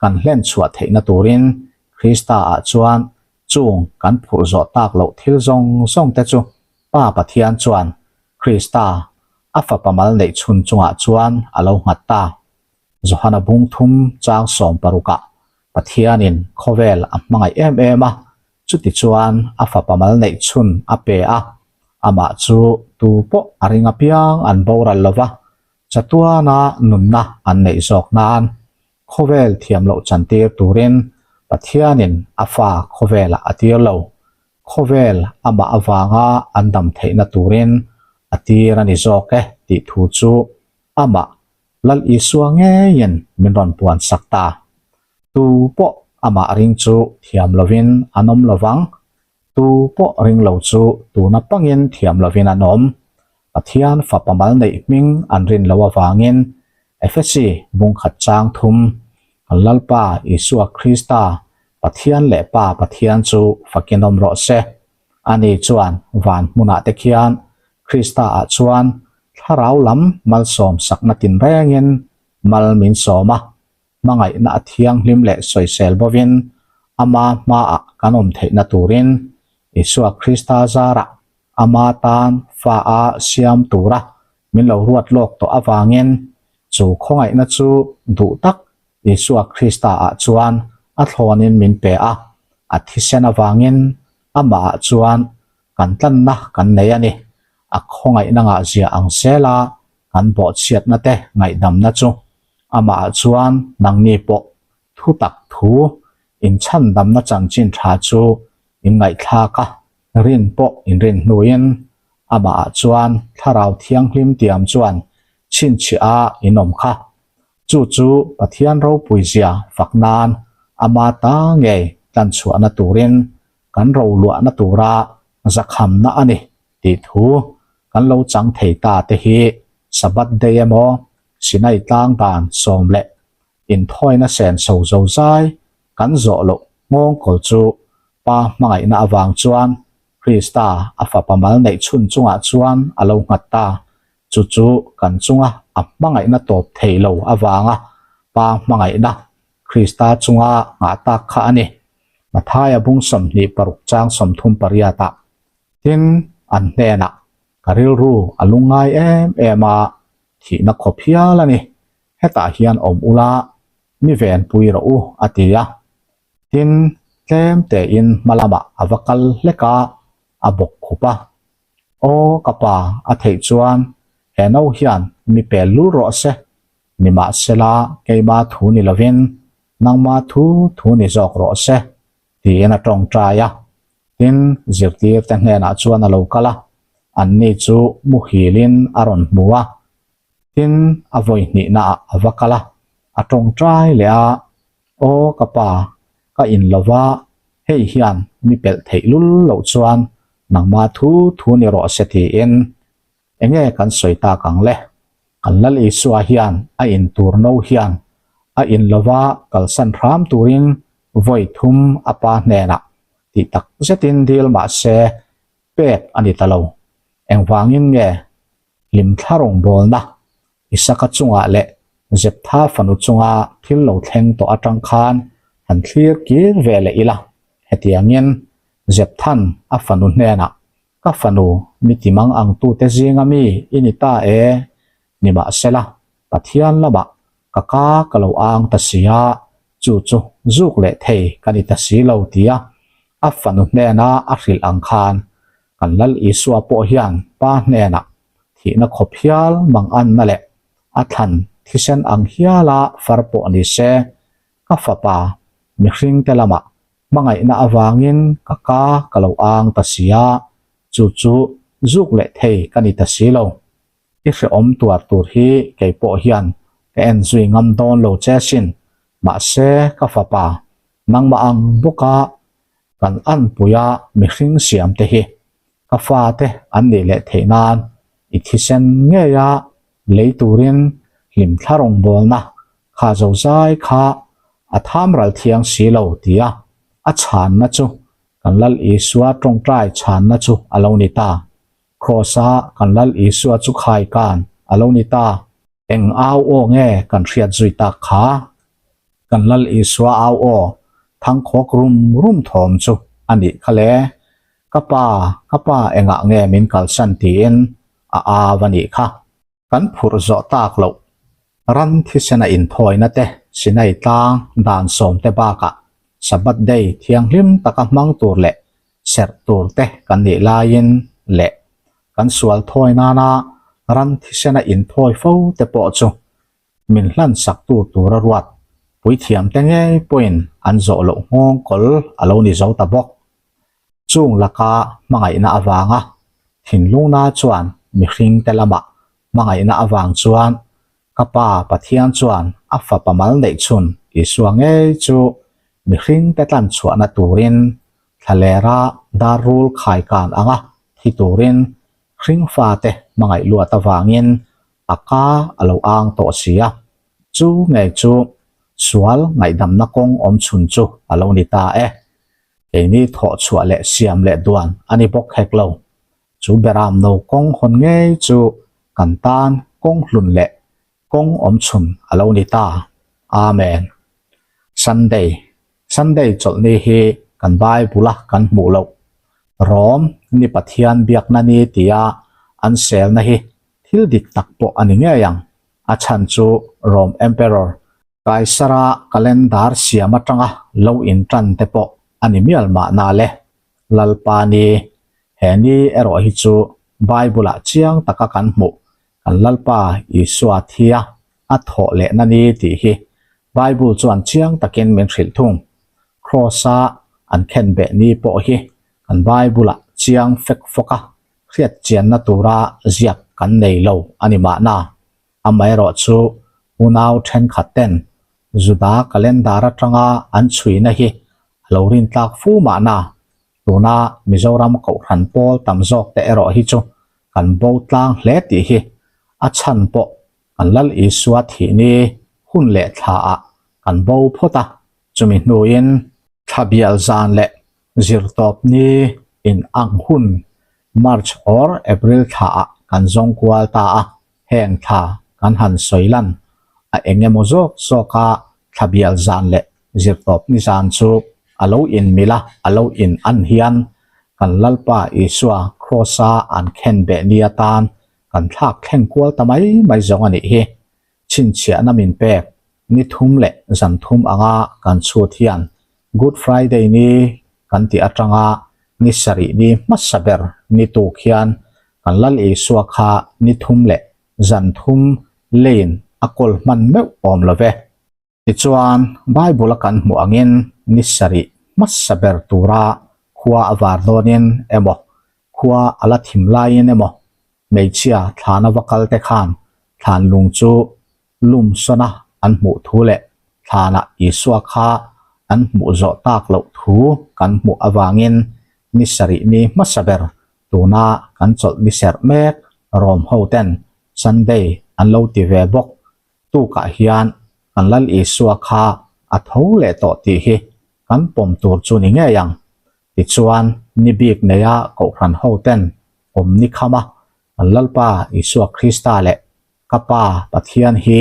kan hlen chhuah theihna turin Krista-ah chuan chung kan phurh zawh tak loh thil zawng zawng te chu Pa Pathian chuan Krista a fapa mal neih chhun chungah chuan a lo nghat ta. Johana bung thum chang sawm parukah Pathianin khawvel a hmangaih em em a, chuti chuan a fapa mal neih chhun a pe a, amah chu tu pawh a ring apiang an boral lo va, Chatuana nunna an neih zawk nan khawvel thiam loh chantir turin Pathianin a fa khawvelah a tir lo. Khawvel amah avanga an dam theihna turin a tir a ni zawk e tih thu chu amah Lal Isua ngeiin min rawn puan sak ta. Tu pawh amah ring chu thiam lovin an awm lovang Tu pawh ring lo chu tuna pangin thiam lovin an awm. Pathian fapa mal neih hming an rin lo avangin Efesi bungkhat chang thum, Kan Lalpa Isua Krista, Pathian leh Pa Pathian chu fakin awm rawh se. Ani chuan van hmunah te khian Krista ah chuan thlarau lam malsawm sakna tinrengin mal min sawm a, hmangaihna a thianghlim leh sawisel bovin ama hmaah kan awm theihna turin Isua Krista zarah ama tan fa a siam tura min lo ruat lawk tawh avangin chu khawngaihna chu duh tak Isua Krista ah chuan a thlawnin min pe a, a thisen avangin amahah chuan kan tlanna kan nei a ni. A khawngaihna ngahzia ang zela kan bawhchhiatna te ngaihdamna chu amahah chuan nangni pawh thu tak thu inchhandamna chanchin tha chu in ngaihthlak a, rin pawh in rin hnuin amahah chuan Thlarau Thianghlim tiam chuan chhinchhiah a in awm kha. Chu chu Pathian ropui zia fak nan ama ta ngei tlanchhuahna turin kan roluahna tura zakhamna a ni tih thu. kan lo chang thei ta te hi Sabbath day emaw Sinai tlang dan sawm leh inthawina senso zozai kan zawh loh nghawngkawl chu Pa hmangaihna avang chuan Krista a fapa mal neih chhun chungah chuan a lo nghat ta. Chu chu kan chunga a hmangaihna tawp thei lo avanga Pa hmangaihna Krista chunga nghah tak kha a ni. Mathaia bung 26 chang 38 ah tin an hnenah ka rilru a lungngai em em a, thihna khawp hial a ni. Hetah hian awm ula mi venpui rawh u a ti a. Tin, tlem tein hma lamah a va kal hlek a, a bawk khup a. Aw ka pa, a theih chuan he no hian mi pel lul rawh se, nimahsela keima thu ni lovin nangma thu thu ni zawk rawh se, tiin a tawngtai a. Tin, zirtirte hnenah chuan a lo kal a, anni chu muhilin a rawn hmu a. Tin, a vawi hnihnaah a va kal a, a tawngtai leh a, Aw ka pa, ka in lo va, hei hian mi pelh theih lul loh chuan nangma thu thu ni rawh se tiin enge kan sawi tak ang le? Kan Lal Isua hian a in tur no hian a in lo va kalsan hram turin vawi thum a pa hnenah tih tak zetin dil mah se pek a ni ta lo. Engvangin nge hlimthla rawngbawlna Isaka chungah leh Zeptha fanu chunga thil lo thleng tawh atang khan han thlir kir ve leh ila. Hetiangin Zepthan a fanu hnenah, Ka fanu, mi timang ang tute zinga mi i ni ta e, nimahsela Pathian lamah ka ka ka lo ang ta si a, chu chu zuk leh thei ka ni ta si lo tia a fanu hnena a hrilh ang khan kan Lal Isua pawh hian Pa hnenah thihna khawp hial mang anna leh a thlan thisen ang hiala far pawh ni se, ka fapa mihringte lamah hmangaihna avangin ka ka ka lo ang ta si a, chu chu zuk leh thei ka ni ta si lo. I hrehawm tuar tur hi kei pawh hian ka en zui ngam dawn lo che sin, mahse ka fapa nangmah ang bawka kan anpuia mihring siam te hi ka fate an nih leh theih nan i thisen ngeia lei turin hlimthla rawngbawlna kha zozai kha a tham ral thiang si lo tia a chhanna chu kan Lal Isua tawngtai chhanna chu a lo ni ta. Kraws-a kan Lal Isua chu khai kan a lo ni ta. Eng au aw nge kan hriat zui tak kha? Kan Lal Isua au aw thangkhawk rum rum thawm chu a nih kha le. Ka pa, ka pa engah nge min kalsan tiin a au a nih kha. Kan phurh zawh tak loh ran thisena inthawina te, Sinai tlang dan sawm te bakah Sabbath day thianghlim taka hmang tur leh serh tur te kan nih laiin leh kan sual thawi nana ran thisena inthawi fo te pawh chu min hlan sak tu tura ruat puithiam te ngei pawhin an zawh loh nghawng kawl a lo ni zo ta bawk. Chung laka hmangaihna avanga thinlungna chuan mihring te lamah hmangaihna avang chuan ka Pa Pathian chuan a fapa mal neih chhun Isua ngei chu mihring te tlan chhuahna turin thlalera dar rul khaikan anga thi turin hringfate hmangaih luat avangin a ka a lo ang tawh si a, chu ngei chu sual ngaihdamna kawng awm chhun chu a lo ni ta e. Keini thawh chhuah leh siam leh duan a ni bawk hek lo. Chu beram no kawng hawn ngei chu kan tan kawng hlun leh kawng awm chhun a lo ni ta. Amen. Sunday Sunday chawlhni hi kan Bible-a kan hmuh loh. Rom ni Pathian biakna ni tia an selna hi thil dik tak pawh a ni ngei ang. A chhan chu Rom Emperor Kaisara calendar siam atanga lo intan te pawh a ni mial mahna le. Lalpa ni, he ni erawh hi chu Bible-ah chiang taka kan hmuh kan Lalpa Isua thia a thawh lehna ni tih hi Bible chuan chiang takin min hrilh thung. Kraws-a an khen beh ni pawh hi kan Bible-ah chiang fek fawk a, hriat chianna tura ziak kan nei lo a ni mahna. Amaherawh chu unau thenkhat ten Juda calendar atanga an chhuina hi a lo rintlak fu mahna. Tuna Mizoram Kohhran pawl tam zawk te erawh hi chu. kan bo tlang hle tih hi a chhan pawh kan Lal Isua thih ni hun leh thla ah kan bo phawt a, chumi hnuin thla bial zan leh zirtawp ni in ang hun March or April thla ah kan zawng kual ta a, heng thla kan han sawi lan a eng emaw zawk zawk a thla bial zan leh zirtawp ni zan chu a lo in mil a, a lo in an hian kan Lalpa Isua Kraws a an khen beh ni atan kan thlak thleng kual ta mai mai zawng a nih hi. Chhinchhiahna min pek ni thum leh zan thum anga kan chhut hian Good Friday ni kan tih atanga ni sarih ni hmasa ber ni tuk hian kan Lal Isua kha ni thum leh zan thum leiin a kawl hman meuh awm lo ve. Tichuan, Bible-a kan hmuh angin ni sarih hmasa ber tura khua a var dawnin emaw, khua a la thim laiin emaw, hmeichhia thlana va kal te khan thlan lung chu lum sawna an hmuh thu leh thlanah Isua kha an hmuh zawh tak loh thu kan hmuh avangin ni sarih ni hmasa ber tuna kan chawlh ni serh mek Rom ho ten Sunday an lo ti ve bawk tukah hian kan Lal Isua kha a tho leh tawh tih hi kan pawm tur chu ni ngei ang. Tichuan, ni bik neia Kohhran hoten awm ni khama kan Lalpa Isua Krista leh ka Pa Pathian hi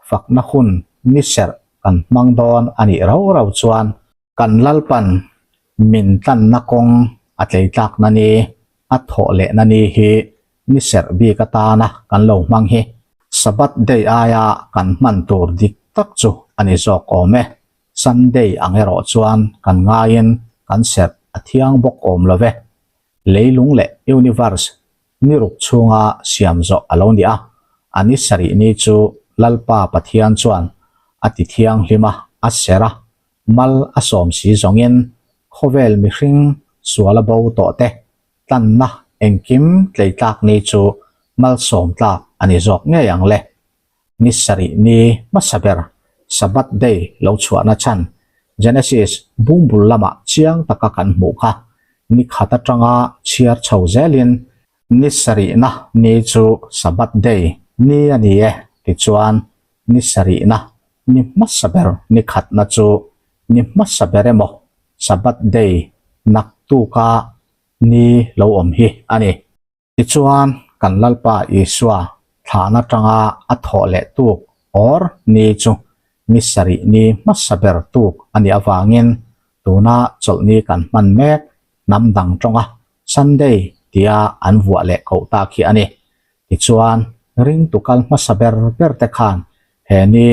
fakna hun ni serh kan hmang dawn a nih rau rau chuan, Kan Lalpan min tlanna kawng a tleitlakna ni, a thawh lehna ni hi ni serh bik atana kan lo hmang hi Sabbath day aia kan hman tur dik tak chu a ni zawk awm e. Sunday ang erawh chuan kan ngaiin kan serh a thiang bawk awm lo ve. Leilung leh universe ni ruk chhunga siam zawh a lo ni a, a ni sarih ni chu Lalpa Pathian chuan a ti thianghlim a, a serh a, mal a sawm si zawngin khawvel mihring sual a bo tawh te tlanna engkim tleitlak ni chu malsawm tlak a ni zawk ngei ang le. Ni sarih ni hmasa ber Sabbath day lo chhuahna chhan Genesis bungbul lamah chiang taka kan hmuh kha ni khat atanga chhiar chho zelin ni sarihna ni chu Sabbath day ni a ni e tichuan ni sarihna ni hmasa ber ni khatna chu ni hmasa ber emaw Sabbath day naktuka ni lo awm hi a ni. Tichuan, kan Lalpa Isua thlan atanga a thawh leh tuk or ni chu ni sarih ni hmasa ber tuk a nih avangin tuna chawlhni kan hman mek hnam dang tawnga Sunday tia an vuah leh koh tak hi a ni. Tichuan, ringtu kal hmasa ber ber te khan he ni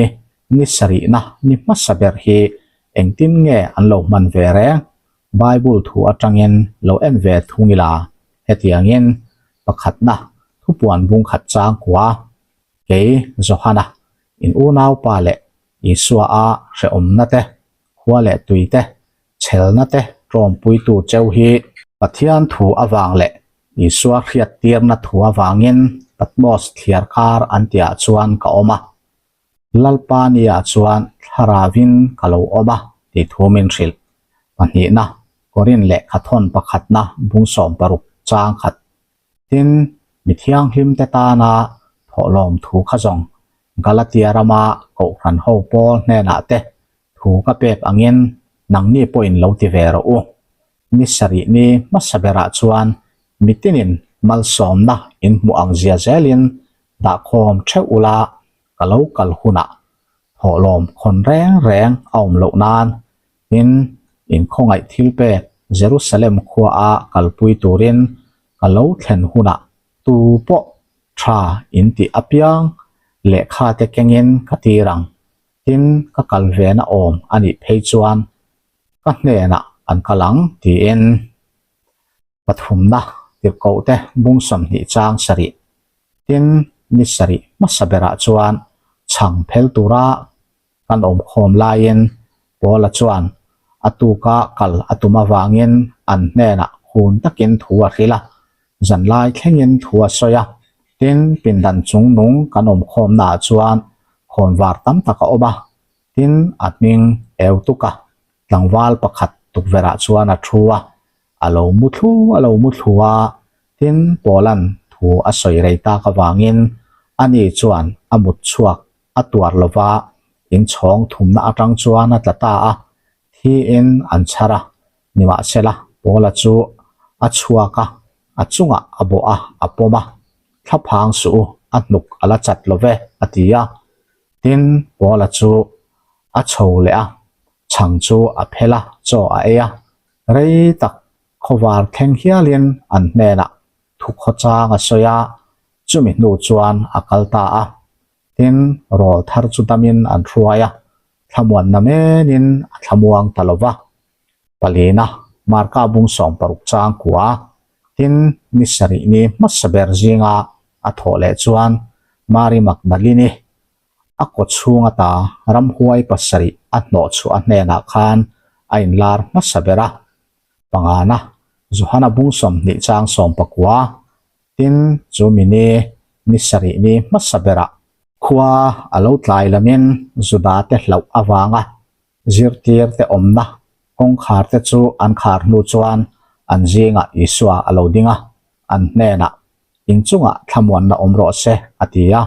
ni sarihna ni hmasa ber hi engtin nge an lo hman ve reng? Bible thu atangin lo en ve thung ila, hetiangin pakhatna thupuan bung khat chang kua, kei Johana, in unaupa leh Isua a hrehawmna te, khua leh tui te, chhelna te tawmpuitu cheu hi Pathian thu avang leh Isua hriattirna thu avangin Patmos thliar kar an tihah chuan ka awm a. Lalpa niah chuan thlaravin ka lo awm a tih thu min hrilh. Pahnihna, Korin lehkhathawn pakhatna bung 16 chang khat. Tin, mi thianghlimte tana thawhlawm thu kha zawng Galatia rama Kohhran ho pawl hnenah te thu ka pek angin nangni pawhin lo ti ve rawh u. Ni sarih ni hmasa berah chuan mitinin malsawmna in hmuh ang zia zelin dahkhawm theuh ula ka lo kal hunah thawhlawm khawn reng reng a awm loh nan tin inkhawngaih thil pek Jerusalem khua a kalpui turin ka lo thlen hunah tu pawh tha in tih apiang lehkha te kengin ka tir ang tin ka kal ve na awm a nih phei chuan ka hnenah an kal ang tiin pathumna tirhkoh te bung 20 chang sarih tin ni sarih hmasa berah chuan chhang phel tura kan awm khawm laiin Paula chuan a tuka kal a tum avangin an hnenah hun takin thu a hrilh a, zanlai thlengin thu a sawi a. Tin, pindan chung nung kan awm khawmnaah chuan khawnvar tam tak a awm a, tin a hming eu tuk a, tlangval pakhat tukverhah chuan a thu a, a lo mu thlu a lo mu thlu a, tin Paula'n thu. thu a sawi rei tak avangin ani chuan a mut chhuak a tuar lova inchhawng thumna atang chuan a tla ta a, thiin an chhar a, nimahsela Paula chu a chhuak a, a chungah a bawh a, a pawm a, Thlaphang suh u, a hnuk a la chat lo ve, a ti a. Tin, Paula chu a chho leh a, chhang chu a phel a, chaw a ei a, rei tak khawvar thleng hialin an hnenah thukhawchang a sawi a, chumi hnu chuan a kal ta a. Tin, rawl thar chu damin an hruai a, thlamuanna menin a thlamuang ta lo va. Palina, Marka bung 60 chang kua, tin, ni sarih ni hmasa ber zinga a thawh leh chuan Mari Magdalini a kaw chhung ata ramhuai pasarih a hnawh chhuah a hnenah khan a inlar hmasa ber a. Pangana, Johana bung 20 chang 19, tin, chu mini ni sarih ni hmasa berah khua a lo tlai lamin Juda te hlauh avanga zirtir te awmna kawngkhar te chu an khar hnu chuan an zingah Isua a lo ding a, an hnenah, Inchungah thlamuanna awm rawh se, a ti a.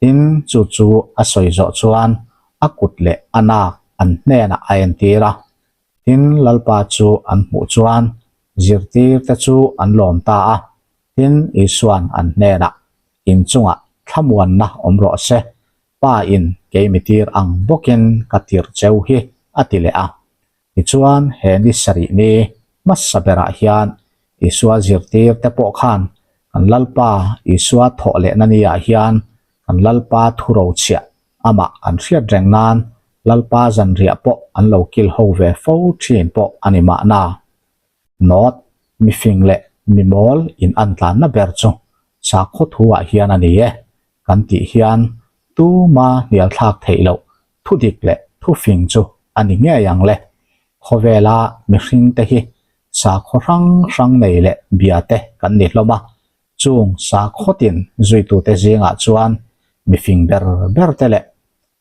Tin, chu chu a sawi zawh chuan a kut leh a nak an hnenah a entir a. Tin, Lalpa chu an hmuh chuan zirtir te chu an lawm ta a. Tin, Isua'n an hnenah, Inchungah thlamuanna awm rawh se, Pa in kei mi tir ang bawkin ka tir cheu hi, a ti leh a. Tichuan, he ni sarih ni hmasa berah hian Isua zirtir te pawh khan kan Lalpa Isua thawh lehna ni ah hian kan Lalpa thuro chhiah amah an hriat reng nan Lalpa zanriah pawh an lo kil ho ve fo thin pawh a ni mahna. Note, Mifing leh mimawl in an tlanna ber chu sakhaw thu ah hian a ni e. Kan tih hian tuma hnial thlak theih loh thu dik leh thu fing chu a ni ngei ang le. Khawvela mihring te hi sakhaw hrang hrang nei leh bia te kan ni hlawm a, chung sakhaw tin zuitute zingah chuan mifing ber ber te leh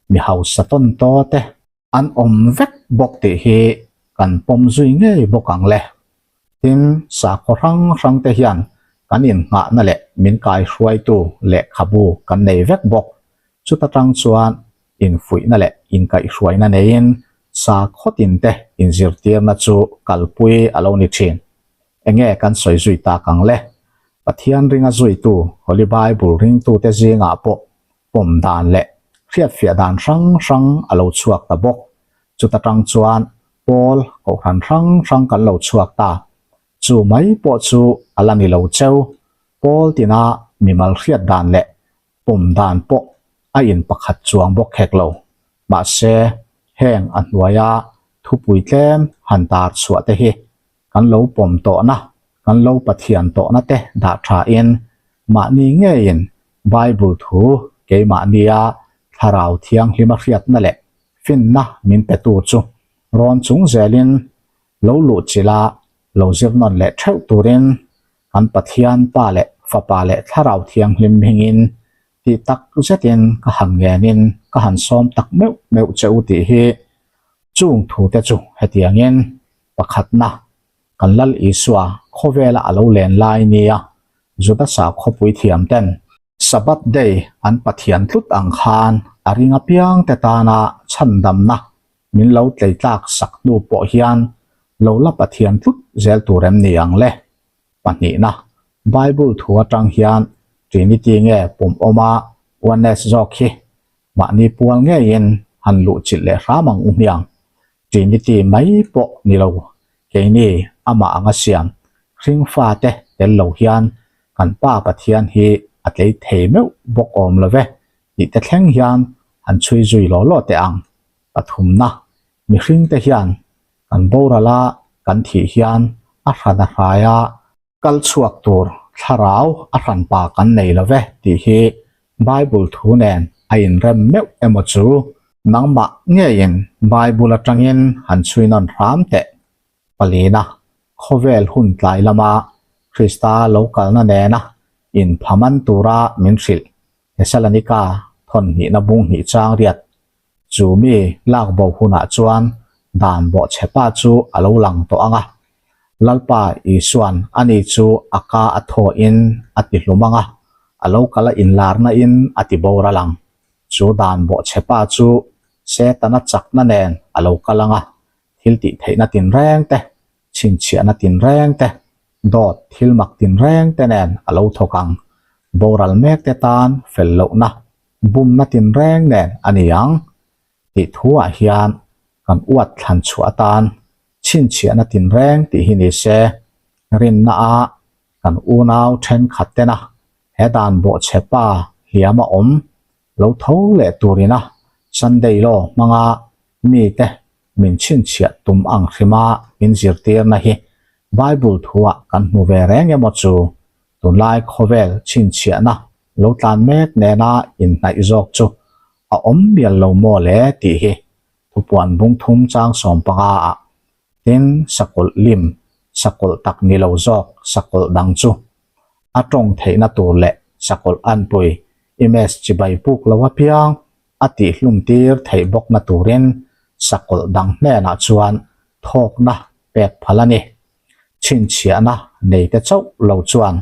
mi hausa tawn taw te an awm vek bawk tih hi kan pawm zui ngei bawk ang le. Tin, sakhaw hrang hrang te hian kan innghahna leh min kaihruaitu lehkhabu kan nei vek bawk. Chuta tang chuan infuihna leh inkaihhruaina neiin sakhaw tin te inzirtirna chu kalpui a lo ni thin. Enge kan sawi zui tak ang le? Pathian ringa zuitu Holy Bible ringtute zingah pawh pawm dan leh hriatfiah dan hrang hrang a lo chhuak ta bawk. Chuta tang chuan Pawl kohhran hrang hrang kan lo chhuak ta. Chu mai pawh chu a la ni lo cheu. Pawl tina mimal hriat dan leh pawm dan pawh a in pakhat chuang bawk hek lo. Mahse, heng a hnuaia thupui tlem han tar chhuah te hi kan lo pawm tawhna, kan lo Pathian tawhna te dah thain mahni ngeiin Bible thu keimahnia Thlarau Thianghlima hriatna leh finna min petu chu rawn chung zelin lo luh chila lo zir nawn leh theuh turin kan Pathian Pa leh Fapa leh Thlarau Thianghlim hmingin tih tak zetin ka han ngenin ka han sawm tak meuh meuh che u tih hi chung thute chu hetiangin pakhatna kan Lal Isua khawvela a lo len lai nia Juda sakhawpui thiam ten Sabbath day an Pathian tlut ang khan a ring apiang te tana chhandamna min lo tleitlak sak hnu pawh hian lo la Pathian tlut zel tur em ni ang le? Pahnihna, Bible thu atang hian Trinity nge pum awma Oneness zawk hi mahni pual ngeiin han luhchilh leh hram ang u hmiang. Trinity mai pawh ni lo, keini amah anga siam hringfa te tel lo hian kan Pa Pathian hi a tlei thei meuh bawk awm lo ve tih te thleng hian han chhui zui law law teh ang. Pathumna, mihring te hian kan boral a kan thih hian a hran a hrai a, kal chhuak tur thlarau a hranpa kan nei lo ve tih hi Bible thu nen a inrem meuh emaw chu nangmah ngeiin Bible atangin han chhui nawn hram teh. Palina, khawvel hun tlai lama Krista lo kalna nena inphaman tura min hrilh Thesalonika thawn hnihna bung hnih chang riat Chu mi lak bo hunah chuan dan bawhchhe pa chu a lo lang tawh ang a. Lalpa Isuan ani chu a ka a thawhin a ti hlum ang a, a lo kal a inlarna in a ti boral ang. Chu dan bawhchhe pa chu Setana chakna nen a lo kal ang a, thil tih theihna tinreng te, chhinchhiahna tinreng te, dawt thil mak tinreng te nen a lo thawk ang. Boral mek te tan fel lohna, bumna tinreng nen a ni ang. Tih thuah hian kan uat thlan chhuah atan chhinchhiahna tinreng tih hi ni se, rinna a kan unau thenkhat tena he dan bawhchhe pa hliam a awm lo tho leh turina Sunday law hmanga mite min chhinchhiah tum ang hrima min zirtirna hi Bible thuah kan hmu ve reng emaw chu tunlai khawvel chhinchhiahna lo tlan mek nena inhnaih zawk chu a awm mial lo maw le tih hi thupuan bung thum chang 15 ah tin sakawlh lim, sakawlh tak ni lo zawk sakawlh dang chu a tawng theihna tur leh sakawlh anpui image chibai puk lo apiang a tihhlum tir theih bawkna turin sakawlh dang hnenah chuan thawkna pek phal a ni. Chhinchhiahna neite chauh lo chuan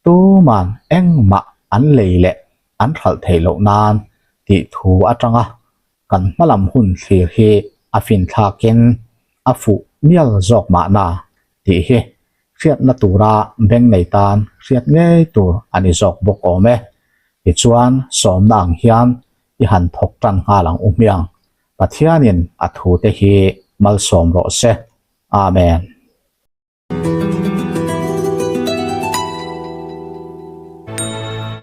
tuman engmah an lei leh an hralh theih loh nan tih thu atanga kan hmalam hun thlir hi a finthlakin a fuh mial zawk mahna tih hi hriatna tura beng nei tan hriat ngei tur a ni zawk bawk awm e. Tichuan sawmna ang hian i han thawk tan nghal ang u hmiang. Pathianin a thute hi malsawm rawh se. Amen.